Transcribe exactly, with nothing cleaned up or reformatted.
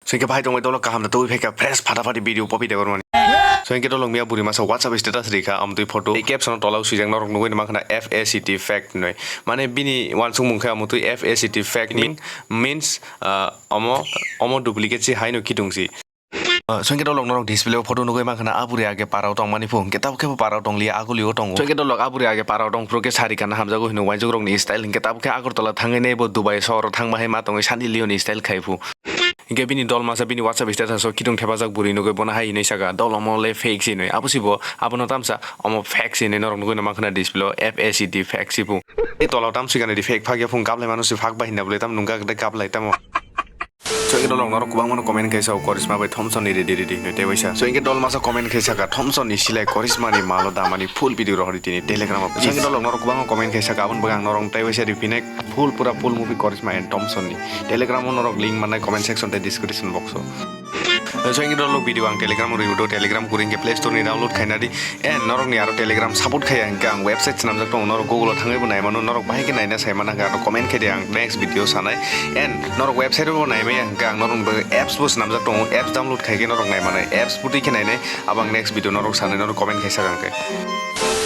So hwnkhe bahai tongbai dolo kaham da twi phaikha fresh phataphat video Poppy Debbarmani. So hwnkhe dolo miya buri masa WhatsApp status rikha amtwi photo. Ei caption o tola o swijak norok nugwi mankha na F A C T fact hinwi. Mane bini wansukmung khe amtwi F A C T fact mean, means, ah, omo, omo duplicate si haino khitung si. Ah, so hwnkhe dolo norok display o photo nugwi mankha na aburi age parao tongmani phu. Hwnkhe tabuk khe bo parao tongliya aguli o tongo. So hwnkhe dolo aburi age parao tong phuru khe sari kana hamjago hino wainjok rokni style hwnkhe tabuk khe Agartala thangwi nei bo Dubai sohor o thangma hai ma tongwi sani Leone style khai phu. Hingke bini dol masa bini WhatsApp status o kitung thepajak bwrwi nugwi bono hai hinwi saka, "Dol omo le fake se hinwi." Abo se bo abono tamsa omo fake se hinwi norok nugwi no mankha na display o F A C T fake se bo. Tei tola o tam swikani di fake phak ya phung kap lai mano se phak bai hinna bwle tam nungkha khe kap lai tamo. So hingke dol rok norok kwbangma no comment khe sao Korisma bai Thompson ni ready ready hinwi tei waisa. So hingke dol masa comment khe saka Thompson ni silai Korisma ni malo damani full video rohori tini Telegram o. So hingke dol rok norok kwbangma comment khe saka aboni bagwi ang norok tei waisa riphinai. Full pura full movie Korisma and Thompson ni. Telegram o norok link mannai comment section tei description box o. So hingke dol rok video ang Telegram o review do, Telegram kuring khe Play Store ni download khaina di. And norok ni aro Telegram support khaiya hingke ang website swnamjak tongo, norok Google o thangwi bo naimano, norok bahai khe naina saimana hingke ano comment khe di ang next video sanai. And norok website o bo naimaya hingke ang norok ni bagwi apps bo swnamjak tongo, apps download khai khe norok naimanai, apps bwtwi khe nainai abo ang next video norok sanai, norok comment khai sak ang khe.